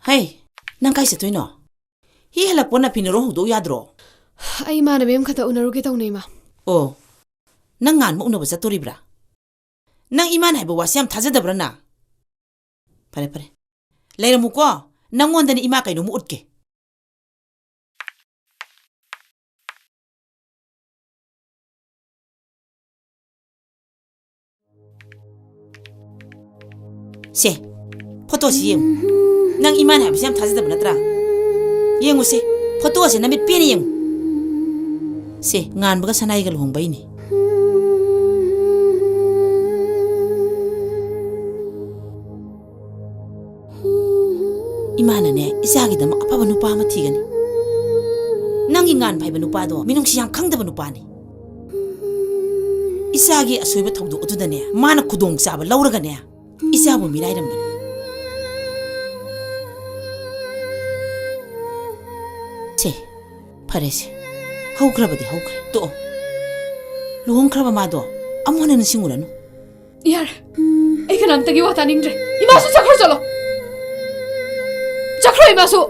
ꯍꯩ, ꯅꯪ ꯀꯥꯏ ꯆꯠꯇꯣꯏꯅꯣ? ꯍꯤ ꯍꯜꯂꯛꯄ ꯅꯥꯐꯤ ꯅꯔꯣꯟ ꯍꯧꯗꯣꯛꯎ ꯌꯥꯗ꯭ꯔꯣ? ꯑꯩ ꯏꯃꯥꯟꯅꯕꯤ ꯑꯃꯈꯛꯇ ꯎꯅꯔꯨꯒꯦ ꯇꯧꯅꯦ, ꯏꯃꯥ꯫ ꯑꯣ, ꯅꯪ ꯉꯥꯟꯕ ꯎꯅꯕ ꯆꯠꯇꯣꯔꯤꯕ꯭ꯔꯥ? ꯅꯪ ꯏꯃꯥꯅ ꯍꯥꯏꯕ ꯋꯥꯁꯦ ꯌꯥꯝ ꯊꯥꯖꯗꯕ꯭ꯔꯥ ꯅꯪ? ꯐꯔꯦ, ꯐꯔꯦ꯫ ꯂꯩꯔꯝꯃꯨꯀꯣ꯫ ꯅꯪꯉꯣꯟꯗꯅꯦ ꯏꯃꯥ ꯀꯩꯅꯣꯝꯃ ꯎꯠꯀꯦ꯫ ꯁꯦ, ꯐꯣꯇꯣꯁꯤ ꯌꯦꯡꯉꯨ꯫ ꯅꯪ ꯏꯃꯥꯅ ꯍꯥꯏꯕꯁꯦ ꯌꯥꯝ ꯊꯥꯖꯗꯕ ꯅꯠꯇ꯭ꯔꯥ? ꯌꯦꯡꯉꯨꯁꯦ, ꯐꯣꯇꯣꯁꯦ ꯅꯃꯤꯠ ꯄꯦꯟꯅ ꯌꯦꯡꯉꯨ꯫ ꯁꯦ, ꯉꯥꯟꯕꯒ ꯁꯅꯥꯏꯒ ꯂꯨꯍꯣꯡꯕꯩꯅꯦ꯫ ꯏꯃꯥꯅꯅꯦ, ꯏꯆꯥꯒꯤꯗꯃꯛ ꯑꯐꯕ ꯅꯨꯄꯥ ꯑꯃ ꯊꯤꯒꯅꯤ꯫ ꯅꯪꯒꯤ ꯉꯥꯟꯕ ꯍꯥꯏꯕ ꯅꯨꯄꯥꯗꯣ ꯃꯤꯅꯨꯡꯁꯤ ꯌꯥꯝ ꯈꯪꯗꯕ ꯅꯨꯄꯥꯅꯤ꯫ ꯏꯆꯥꯒꯤ ꯑꯁꯣꯏꯕ ꯊꯧꯗꯣꯛ ꯑꯗꯨꯗꯅꯦ, ꯃꯥꯅ ꯈꯨꯗꯣꯡꯆꯥꯕ ꯂꯧꯔꯒꯅꯦ, ꯏꯆꯥꯕꯨ ꯃꯤꯔꯥꯏꯔꯝꯕꯅꯤ꯫ ꯁꯦ, ꯐꯔꯦꯁꯦ꯫ ꯍꯧꯈ꯭ꯔꯕꯗꯤ ꯍꯧꯈ꯭ꯔꯦ꯫ ꯇꯣꯛꯑꯣ꯫ ꯂꯨꯍꯣꯡꯈ꯭ꯔꯕ ꯃꯥꯗꯣ ꯑꯃꯨꯛ ꯍꯟꯅ ꯅꯤꯡꯁꯤꯡꯉꯨꯔꯅꯨ꯫ ꯌꯥꯔꯦ꯫ ꯑꯩ ꯀꯅꯥꯝꯇꯒꯤ ꯋꯥ ꯇꯥꯅꯤꯡꯗ꯭ꯔꯦ꯫ ꯏꯃꯥꯁꯨ ꯆꯠꯈ꯭ꯔꯣ ꯆꯠꯂꯣ꯫ ꯆꯠꯈ꯭ꯔꯣ ꯏꯃꯥꯁꯨ꯫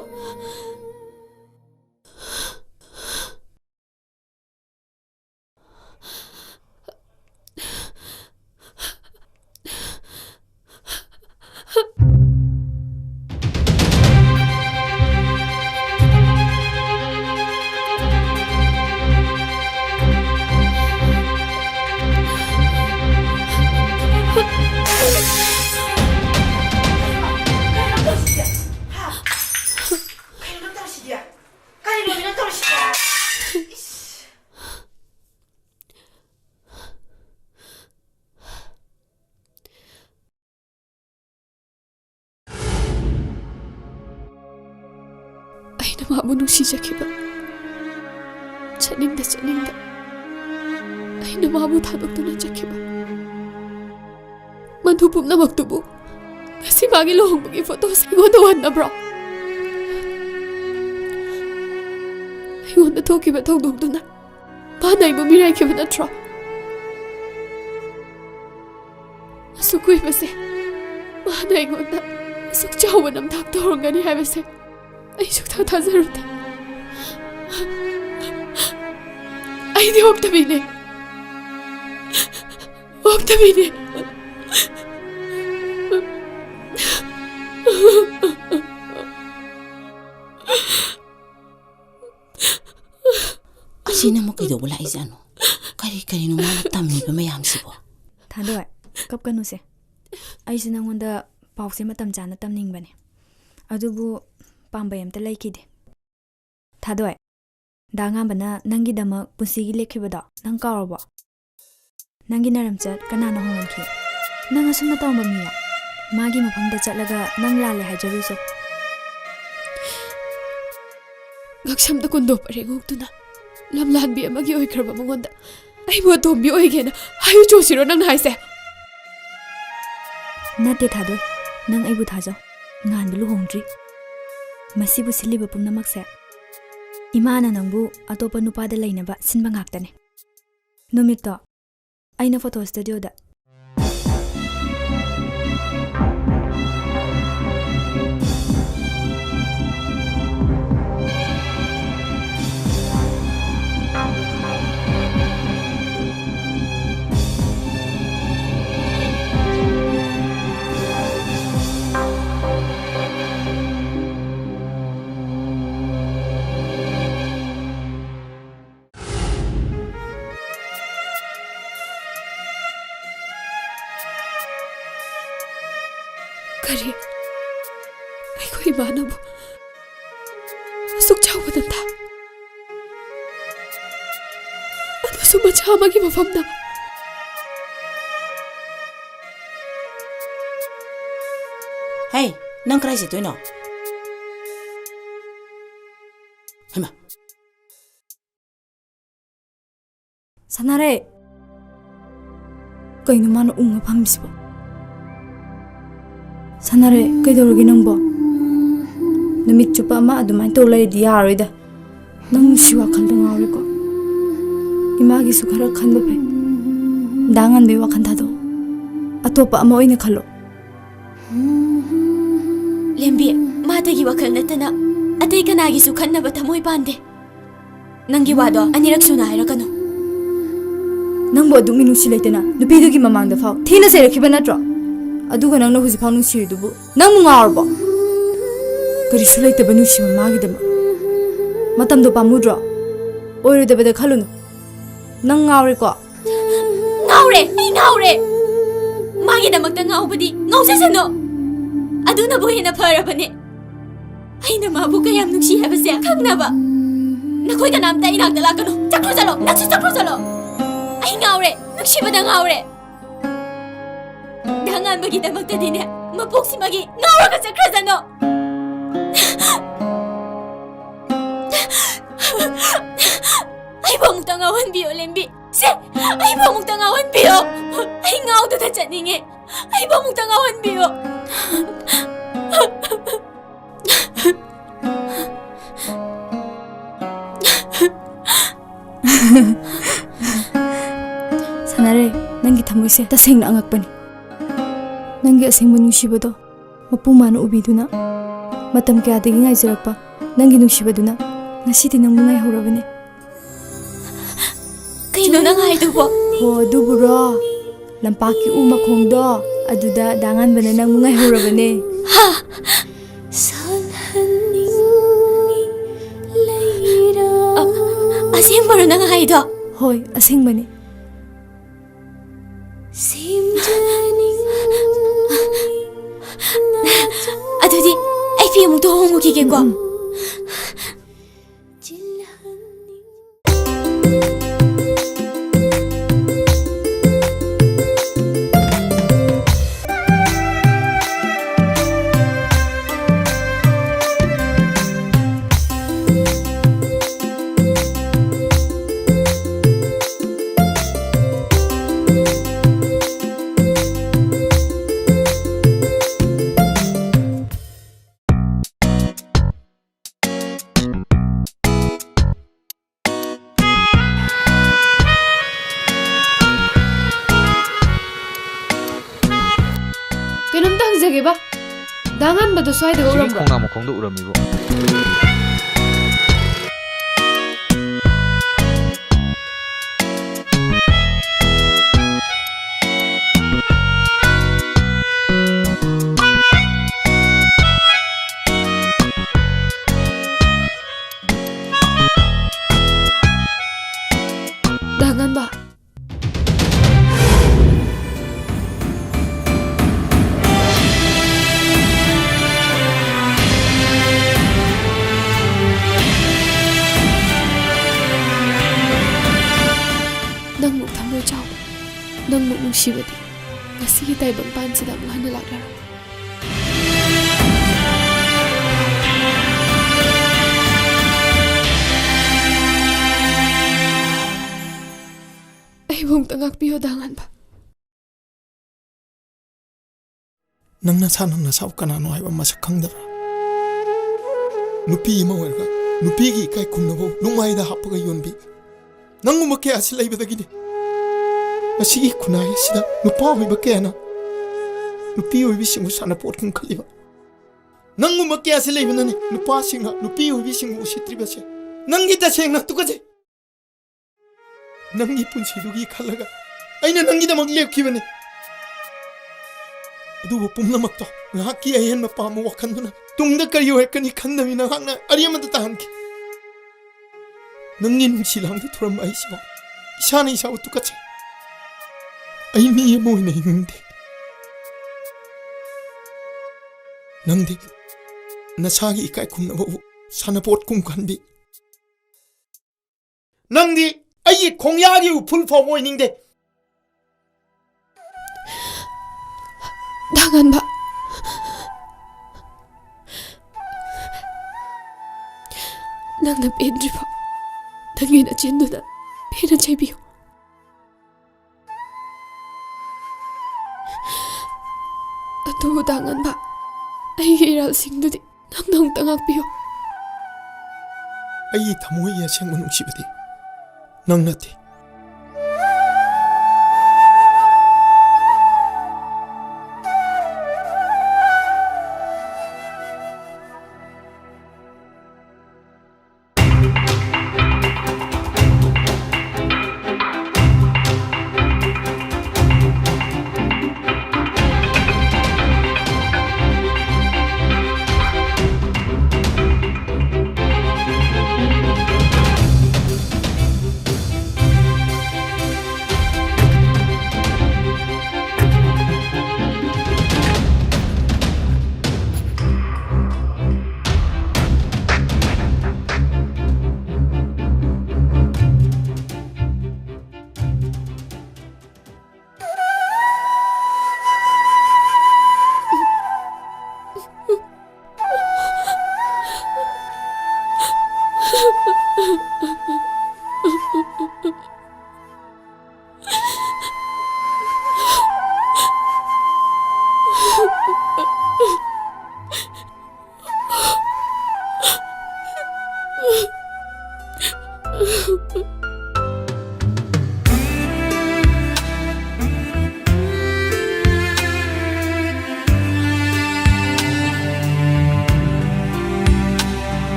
ꯑꯩꯅ ꯃꯥꯕꯨ ꯅꯨꯡꯁꯤꯖꯈꯤꯕ, ꯆꯠꯅꯤꯡꯗ ꯆꯠꯅꯤꯡꯗ ꯑꯩꯅ ꯃꯥꯕꯨ ꯊꯥꯗꯣꯛꯇꯨꯅ ꯆꯠꯈꯤꯕ, ꯃꯗꯨ ꯄꯨꯝꯅꯃꯛꯇꯨꯕꯨ ꯉꯁꯤ ꯃꯥꯒꯤ ꯂꯨꯍꯣꯡꯕꯒꯤ ꯐꯣꯇꯣꯁꯦ ꯑꯩꯉꯣꯟꯗ ꯎꯍꯟꯅꯕ꯭ꯔꯣ? ꯑꯩꯉꯣꯟꯗ ꯊꯣꯛꯈꯤꯕ ꯊꯧꯗꯣꯛꯇꯨꯅ ꯃꯥꯅ ꯑꯩꯕꯨ ꯃꯤꯔꯥꯏꯈꯤꯕ ꯅꯠꯇ꯭ꯔꯣ? ꯑꯁꯨꯛ ꯀꯨꯏꯕꯁꯦ ꯃꯥꯅ ꯑꯩꯉꯣꯟꯗ ꯑꯁꯨꯛ ꯆꯥꯎꯕ ꯅꯝꯊꯥꯛ ꯇꯧꯔꯝꯒꯅꯤ ꯍꯥꯏꯕꯁꯦ ꯑꯩ ꯁꯨꯛꯊꯥ ꯊꯥꯖꯔꯨꯗꯦ꯫ ꯑꯩꯗꯤ ꯑꯣꯛꯇꯕꯤꯅꯦ꯫ ꯑꯣꯛꯇꯕꯤꯅꯦ꯫ ꯑꯁꯤꯅ ꯑꯃꯨꯛ ꯀꯩꯗꯧꯕ ꯂꯥꯛꯏꯖꯥꯠꯅꯣ? ꯀꯔꯤ ꯀꯔꯤꯅꯣ ꯃꯥꯅ ꯇꯝꯃꯤꯕ ꯃꯌꯥꯝꯁꯤꯕꯣ? ꯊꯥꯗꯣꯏ, ꯀꯞꯀꯅꯨꯁꯦ꯫ ꯑꯩꯁꯨ ꯅꯪꯉꯣꯟꯗ ꯄꯥꯎꯁꯦ ꯃꯇꯝ ꯆꯥꯅ ꯇꯝꯅꯤꯡꯕꯅꯦ꯫ ꯑꯗꯨꯕꯨ ꯄꯥꯝꯕꯩ ꯑꯝꯇ ꯂꯩꯈꯤꯗꯦ꯫ ꯊꯥꯗꯣꯏ, ꯗꯥ ꯉꯥꯝꯕꯅ ꯅꯪꯒꯤꯗꯃꯛ ꯄꯨꯟꯁꯤꯒꯤ ꯂꯦꯞꯈꯤꯕꯗꯣ ꯅꯪ ꯀꯥꯎꯔꯕꯣ? ꯅꯪꯒꯤ ꯅꯔꯝꯆꯠ ꯀꯅꯥꯅ ꯍꯣꯡꯍꯟꯈꯤ? ꯅꯪ ꯑꯁꯨꯝꯅ ꯇꯧꯔꯝꯕ ꯃꯤꯔꯣ? ꯃꯥꯒꯤ ꯃꯐꯝꯗ ꯆꯠꯂꯒ ꯅꯪ ꯂꯥꯜꯂꯦ ꯍꯥꯏꯖꯔꯨꯆꯣ꯫ ꯉꯛꯁꯝꯗ ꯀꯨꯟꯗꯣ ꯄꯔꯦꯡ ꯍꯨꯛꯇꯨꯅ ꯂꯝꯂꯥꯟꯕꯤ ꯑꯃꯒꯤ ꯑꯣꯏꯈ꯭ꯔꯕ ꯃꯉꯣꯟꯗ ꯑꯩꯕꯨ ꯑꯇꯣꯝꯕꯤ ꯑꯣꯏꯒꯦꯅ ꯍꯥꯏꯌꯨ ꯆꯣꯁꯤꯔꯣ ꯅꯪꯅ ꯍꯥꯏꯁꯦ? ꯅꯠꯇꯦ ꯊꯥꯗꯣꯏ, ꯅꯪ ꯑꯩꯕꯨ ꯊꯥꯖꯧ꯫ ꯉꯥꯟꯕ ꯂꯨꯍꯣꯡꯗ꯭ꯔꯤ꯫ ꯃꯁꯤꯕꯨ ꯁꯤꯜꯂꯤꯕ ꯄꯨꯝꯅꯃꯛꯁꯦ ꯏꯃꯥꯅ ꯅꯪꯕꯨ ꯑꯇꯣꯞꯄ ꯅꯨꯄꯥꯗ ꯂꯩꯅꯕ ꯁꯤꯟꯕ ꯉꯥꯛꯇꯅꯦ꯫ ꯅꯨꯃꯤꯠꯇꯣ ꯑꯩꯅ ꯐꯣꯇꯣ ꯁ꯭ꯇꯨꯗꯤꯑꯣꯗ꯫ ꯀꯔꯤ? ꯑꯩꯈꯣꯏ ꯏꯃꯥꯅꯕꯨ ꯑꯁꯨꯛ ꯆꯥꯎꯕ ꯅꯝꯊꯥꯛ? ꯑꯗꯨꯁꯨ ꯃꯆꯥ ꯑꯃꯒꯤ ꯃꯐꯝꯗ꯫ ꯍꯦ, ꯅꯪ ꯀꯗꯥꯏ ꯆꯠꯇꯣꯏꯅꯣ? ꯍꯩꯃꯥ꯫ ꯁꯥꯟꯅꯔꯩ! ꯀꯩꯅꯣ ꯃꯥꯅ ꯎꯪꯉ ꯐꯝꯃꯤꯁꯤꯕꯣ? ꯁꯥꯟꯅꯔꯩ, ꯀꯩꯗꯧꯔꯒꯦ ꯅꯪꯕꯣ? ꯅꯨꯃꯤꯠ ꯆꯨꯞꯄ ꯑꯃ ꯑꯗꯨꯃꯥꯏꯅ ꯇꯧ ꯂꯩꯔꯗꯤ ꯌꯥꯔꯣꯏꯗ꯫ ꯅꯪ ꯁꯤ ꯋꯥꯈꯜꯗ ꯉꯥꯎꯔꯦꯀꯣ? ꯏꯃꯥꯒꯤꯁꯨ ꯈꯔ ꯈꯟꯕ ꯐꯩ꯫ ꯗꯥ ꯉꯥꯟꯕꯒꯤ ꯋꯥꯈꯜ ꯊꯥꯗꯣꯛꯑꯣ꯫ ꯑꯇꯣꯞꯄ ꯑꯃ ꯑꯣꯏꯅ ꯈꯜꯂꯣ꯫ ꯂꯦꯝꯕꯤ, ꯃꯥꯇꯒꯤ ꯋꯥꯈꯜ ꯅꯠꯇꯅ ꯑꯇꯩ ꯀꯅꯥꯒꯤꯁꯨ ꯈꯟꯅꯕ ꯊꯃꯣꯏ ꯄꯥꯟꯗꯦ꯫ ꯅꯪꯒꯤ ꯋꯥꯗꯣ ꯑꯅꯤꯔꯛ ꯁꯨꯅ ꯍꯥꯏꯔꯛꯀꯅꯨ꯫ ꯅꯪꯕꯨ ꯑꯗꯨꯛ ꯃꯤꯅꯨꯡꯁꯤ ꯂꯩꯇꯅ ꯅꯨꯄꯤꯗꯨꯒꯤ ꯃꯃꯥꯡꯗ ꯐꯥꯎ ꯊꯤꯅ ꯆꯩꯔꯛꯈꯤꯕ ꯅꯠꯇ꯭ꯔꯣ? ꯑꯗꯨꯒ ꯅꯪꯅ ꯍꯧꯖꯤꯛ ꯐꯥꯎ ꯅꯨꯡꯁꯤꯔꯤꯗꯨꯕꯨ ꯅꯪꯕꯨ ꯉꯥꯎꯔꯕꯣ? ꯀꯔꯤꯁꯨ ꯂꯩꯇꯕ ꯅꯨꯡꯁꯤꯕ ꯃꯥꯒꯤꯗꯃꯛ꯫ ꯃꯇꯝꯗꯣ ꯄꯥꯝꯃꯨꯗ꯭ꯔꯣ? ꯑꯣꯏꯔꯣꯏꯗꯕꯗ ꯈꯜꯂꯨꯅꯨ꯫ ꯅꯪ ꯉꯥꯎꯔꯦꯀꯣ? ꯉꯥꯎꯔꯦ! ꯑꯩ ꯉꯥꯎꯔꯦ! ꯃꯥꯒꯤꯗꯃꯛꯇ ꯉꯥꯎꯕꯗꯤ ꯉꯥꯎꯖꯁꯅꯨ! ꯑꯗꯨꯅꯕꯨ ꯍꯦꯟꯅ ꯐꯔꯕꯅꯦ꯫ ꯑꯩꯅ ꯃꯥꯕꯨ ꯀꯌꯥꯝ ꯅꯨꯡꯁꯤ ꯍꯥꯏꯕꯁꯦ ꯈꯪꯅꯕ꯫ ꯅꯈꯣꯏ ꯀꯅꯥꯝꯇ ꯏꯅꯥꯛꯇ ꯂꯥꯛꯀꯅꯨ꯫ ꯆꯠꯈ꯭ꯔꯣ ꯆꯠꯂꯣ! ꯅꯪꯁꯨ ꯆꯠꯈ꯭ꯔꯣ ꯆꯠꯂꯣ! ꯑꯩ ꯉꯥꯎꯔꯦ! ꯅꯨꯡꯁꯤꯕꯗ ꯉꯥꯎꯔꯦ! ꯗꯥ ꯉꯥꯟꯕꯒꯤꯗꯃꯛꯇꯗꯤꯅꯦ, ꯃꯄꯣꯛꯁꯤꯃꯒꯤ ꯉꯥꯎꯔꯒ ꯆꯠꯈ꯭ꯔꯁꯅꯨ! ꯑꯩꯕꯨ ꯑꯃꯨꯛꯇ ꯉꯥꯎꯍꯟꯕꯤꯌꯣ, ꯂꯦꯝꯕꯤ꯫ ꯁꯦ, ꯑꯩꯕꯨ ꯑꯃꯨꯛꯇ ꯉꯥꯎꯍꯟꯕꯤꯌꯣ꯫ ꯑꯩ ꯉꯥꯎꯗꯅ ꯆꯠꯅꯤꯡꯉꯦ꯫ ꯑꯩꯕꯨ ꯑꯃꯨꯛꯇ ꯉꯥꯎꯍꯟꯕꯤꯌꯣ꯫ ꯁꯥꯟꯅꯔꯦ, ꯅꯪꯒꯤ ꯊꯃꯣꯏꯁꯦ ꯇꯁꯦꯡꯅ ꯑꯉꯛꯄꯅꯤ꯫ ꯅꯪꯒꯤ ꯑꯁꯦꯡꯕ ꯅꯨꯡꯁꯤꯕꯗꯣ ꯃꯄꯨ ꯃꯥꯅ ꯎꯕꯤꯗꯨꯅ, ꯃꯇꯝ ꯀꯌꯥꯗꯒꯤ ꯉꯥꯏꯖꯔꯛꯄ ꯅꯪꯒꯤ ꯅꯨꯡꯁꯤꯕꯗꯨꯅ ꯉꯁꯤꯗꯤ ꯅꯪꯕꯨ ꯉꯥꯏꯍꯧꯔꯕꯅꯦ꯫ ꯀꯩꯅꯣ ꯅꯪ ꯍꯥꯏꯗꯨꯕꯣ? ꯍꯣ, ꯑꯗꯨꯕꯨꯔꯣ? ꯂꯝꯄꯥꯛꯀꯤ ꯎ ꯃꯈꯣꯡꯗꯣ, ꯑꯗꯨꯗ ꯗꯥ ꯉꯥꯟꯕꯅ ꯅꯪꯕꯨ ꯉꯥꯏꯍꯧꯔꯕꯅꯦ꯫ ꯍꯥ? ꯑ-, ꯑꯁꯦꯡꯕꯔꯣ ꯅꯪ ꯍꯥꯏꯗꯣ? ꯍꯣꯏ, ꯑꯁꯦꯡꯕꯅꯦ꯫ ꯑꯗꯨꯗꯤ ꯑꯩ ꯐꯤ ꯑꯃꯨꯛꯇ ꯍꯣꯡꯉꯨꯈꯤꯒꯦꯀꯣ꯫ ꯎꯝ, ꯎꯝ꯫ ꯀꯩꯅꯣꯝꯇ ꯍꯪꯖꯒꯦꯕ, ꯗꯥ ꯉꯥꯟꯕꯗꯣ ꯁ꯭ꯋꯥꯏꯗꯒ ꯁꯤꯒꯤ ꯎꯔꯝꯕ꯭ꯔꯣ? ꯈꯣꯡꯅꯥꯡ ꯃꯈꯣꯡꯗ ꯎꯔꯝꯃꯤꯕꯣ? ꯅꯨꯡꯁꯤꯕꯗꯤ ꯉꯁꯤꯒꯤ ꯇꯥꯏꯕꯪꯄꯥꯟꯁꯤꯗ ꯑꯃꯨꯛ ꯍꯟꯅ ꯂꯥꯛꯂꯔꯣꯏ꯫ ꯑꯩꯕꯨ ꯑꯃꯨꯛꯇ ꯉꯥꯛꯄꯤꯌꯣ, ꯗꯥ ꯉꯥꯟꯕ꯫ ꯅꯪ ꯅꯁꯥꯅ ꯅꯁꯥꯕꯨ ꯀꯅꯥꯅꯣ ꯍꯥꯏꯕ ꯃꯁꯛ ꯈꯪꯗꯕ꯭ꯔꯥ? ꯅꯨꯄꯤ ꯑꯃ ꯑꯣꯏꯔꯒ ꯅꯨꯄꯤꯒꯤ ꯏꯀꯥꯏ ꯈꯨꯝꯅꯕ ꯅꯨꯡꯃꯥꯏꯗ ꯍꯥꯞꯄꯒ ꯌꯣꯟꯕꯤ ꯅꯪꯒꯨꯝꯕ ꯀꯌꯥꯁꯤ ꯂꯩꯕꯗꯒꯤꯅꯤ ꯃꯁꯤꯒꯤ ꯈꯨꯟꯅꯥꯏ ꯑꯁꯤꯗ ꯅꯨꯄꯥ ꯑꯣꯏꯕ ꯀꯌꯥꯅ ꯅꯨꯄꯤ ꯑꯣꯏꯕꯤꯁꯤꯡꯕꯨ ꯁꯥꯟꯅꯄꯣꯠ ꯈꯟꯈꯠꯂꯤꯕ꯫ ꯅꯪꯒꯨꯝꯕ ꯀꯌꯥꯁꯤ ꯂꯩꯕꯅꯅꯤ ꯅꯨꯄꯥꯁꯤꯡꯅ ꯅꯨꯄꯤ ꯑꯣꯏꯕꯤꯁꯤꯡꯕꯨ ꯎꯁꯤꯠꯇ꯭ꯔꯤꯕꯁꯦ꯫ ꯅꯪꯒꯤ ꯇꯁꯦꯡꯅ ꯇꯨꯀꯠꯆꯩ꯫ ꯅꯪꯒꯤ ꯄꯨꯟꯁꯤꯗꯨꯒꯤ ꯈꯜꯂꯒ ꯑꯩꯅ ꯅꯪꯒꯤꯗꯃꯛ ꯂꯦꯞꯈꯤꯕꯅꯤ꯫ ꯑꯗꯨꯕꯨ ꯄꯨꯝꯅꯃꯛꯇꯣ ꯉꯥꯏꯍꯥꯛꯀꯤ ꯑꯍꯦꯟꯕ ꯄꯥꯝꯕ ꯋꯥꯈꯜꯗꯨꯅ ꯇꯨꯡꯗ ꯀꯔꯤ ꯑꯣꯏꯔꯛꯀꯅꯤ ꯈꯟꯗꯕꯤ ꯅꯍꯥꯛꯅ ꯑꯔꯦꯝꯕꯗ ꯇꯥꯍꯟꯈꯤ꯫ ꯅꯪꯒꯤ ꯅꯨꯡꯁꯤ ꯂꯥꯡꯗ ꯊꯨꯔꯝꯕ ꯑꯩꯁꯤꯐꯥꯎ ꯏꯁꯥꯅ ꯏꯁꯥꯕꯨ ꯇꯨꯀꯠꯆꯩ꯫ ꯑꯩ ꯃꯤ ꯑꯃ ꯑꯣꯏꯅ ꯍꯤꯡꯅꯤꯡꯗꯦ꯫ ꯅꯪꯗꯤ ꯅꯁꯥꯒꯤ ꯏꯀꯥꯏ ꯈꯨꯝꯅꯕꯕꯨ ꯁꯥꯟꯅꯄꯣꯠ ꯀꯨꯝ ꯈꯟꯕꯤ꯫ ꯅꯪꯗꯤ ꯑꯩꯒꯤ ꯈꯣꯡꯌꯥꯒꯤ ꯎꯐꯨꯜ ꯐꯥꯎꯕ ꯑꯣꯏꯅꯤꯡꯗꯦ꯫ ꯗꯥ ꯉꯥꯟꯕ, ꯅꯪꯅ ꯄꯦꯟꯗ꯭ꯔꯤꯐꯥꯎ ꯅꯪꯒꯤ ꯅꯆꯤꯟꯗꯨꯅ ꯄꯦꯟꯅ ꯆꯩꯕꯤꯌꯨ꯫ ꯑꯗꯨꯕꯨ ꯗꯥ ꯉꯥꯟꯕ, ꯑꯩꯒꯤ ꯏꯔꯥꯜꯁꯤꯡꯗꯨꯗꯤ ꯅꯪꯅ ꯑꯃꯨꯛꯇ ꯉꯥꯛꯄꯤꯌꯨ꯫ ꯑꯩꯒꯤ ꯊꯃꯣꯏꯒꯤ ꯑꯁꯦꯡꯕ ꯅꯨꯡꯁꯤꯕꯗꯤ ꯅꯪ ꯅꯠꯇꯦ꯫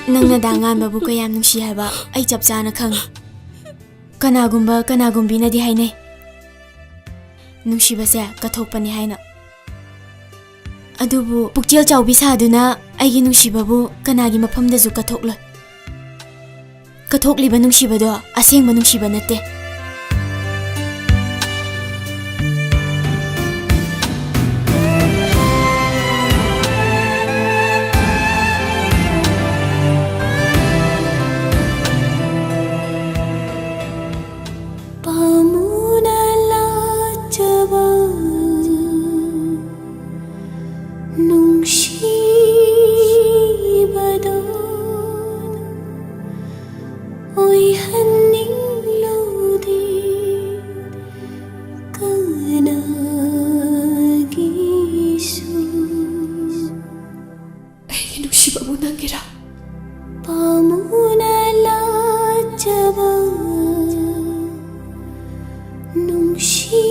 ꯅꯪꯅ ꯗꯥ ꯉꯥꯟꯕꯕꯨ ꯀꯌꯥꯝ ꯅꯨꯡꯁꯤ ꯍꯥꯏꯕ ꯑꯩ ꯆꯞ ꯆꯥꯅ ꯈꯪꯉꯤ꯫ ꯀꯅꯥꯒꯨꯝꯕ ꯀꯅꯥꯒꯨꯝꯕꯤꯅꯗꯤ ꯍꯥꯏꯅꯩ, ꯅꯨꯡꯁꯤꯕꯁꯦ ꯀꯠꯊꯣꯛꯄꯅꯤ ꯍꯥꯏꯅ꯫ ꯑꯗꯨꯕꯨ ꯄꯨꯛꯆꯦꯜ ꯆꯥꯎꯕꯤ ꯁꯥꯗꯨꯅ ꯑꯩꯒꯤ ꯅꯨꯡꯁꯤꯕꯕꯨ ꯀꯅꯥꯒꯤ ꯃꯐꯝꯗꯁꯨ ꯀꯠꯊꯣꯛꯂꯣꯏ꯫ ꯀꯠꯊꯣꯛꯂꯤꯕ ꯅꯨꯡꯁꯤꯕꯗꯣ ꯑꯁꯦꯡꯕ ꯅꯨꯡꯁꯤꯕ ꯅꯠꯇꯦ꯫ ꯄꯥꯝꯃꯨꯅ ꯂꯥꯠꯆꯕ ꯅꯨꯡꯁꯤꯕꯗꯣ ꯑꯣꯏꯍꯟꯅꯤꯡꯂꯨꯗꯦ ꯀꯅꯥꯒꯤꯁꯨ꯫ ꯑꯩꯒꯤ ꯅꯨꯡꯁꯤꯕꯕꯨ ꯅꯪꯒꯤꯔꯥ? ꯄꯥꯝꯃꯨꯅ ꯂꯥꯠꯆꯕ ꯅꯨꯡꯁꯤ